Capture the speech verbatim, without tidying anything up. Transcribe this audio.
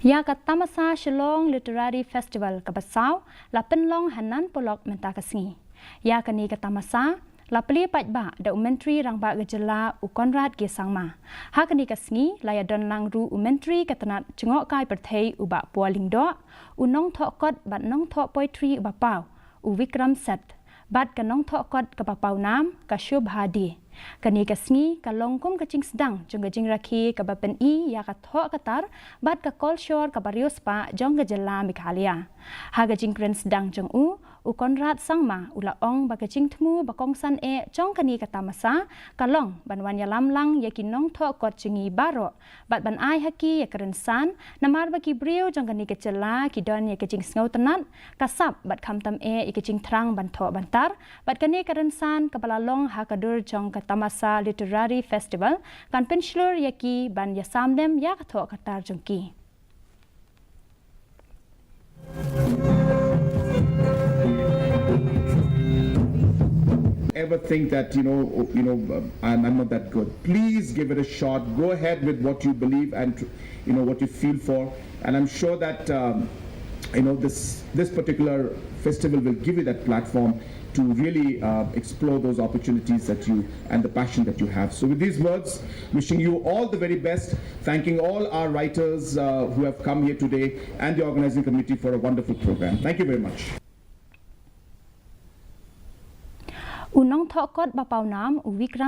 Ïa ka Tamasa Shillong Literary Festival kaba saw la pynlong ha Nan Polok mynta ka sngi. Ïa kane ka tamasa la plie paidbah da u Myntri Rangbah ka Jylla u Conrad K Sangma. Ha kane ka sngi la ïadon lang ruh u Myntri ka tnat jngohkai pyrthei u Bah Paul Lyngdoh, u nongthoh kot bad nongthoh poetry uba paw u Vikram Seth bad ka nongthoh kot kaba paw nam ka Shobha Dey. Kane ka sngi ka long kum ka jingsdang jong ka jingrakhe kaba pyni ïa ka thoh ka tar bad ka kolshor kaba riewspah jong ka jylla Meghalaya. Ha ka jingkren sdang jong u, u Conrad Sangma u la ong ba ka jingthmu ba kongsan eh jong kane ka tamasa ka long ban wan ïalam lang ïa ki nongthoh kot jong ngi baroh bad ban ai ha ki ïa ka rynsan, namar ba ki briew jong kane ka jylla ki don ïa ka jingsngewtynnad, ka sap bad khamtam eh ïa ka jingthrang ban thoh ban tar, bad kane ka rynsan kaba la long ha ka dur jong ka Tamasa Literary Festival kan pynshlur ïa ki ban ïasam lem ïa ka thoh ka tar jong ki. Ever think that, you know, you know, um, I'm, I'm not that good. Please give it a shot. Go ahead with what you believe and, you know, what you feel for. And I'm sure that, um, you know, this this particular festival will give you that platform to really uh, explore those opportunities that you and the passion that you have. So, with these words, wishing you all the very best. Thanking all our writers uh, who have come here today and the organizing committee for a wonderful program. Thank you very much. U nongthoh kot ba paw nam u Vikram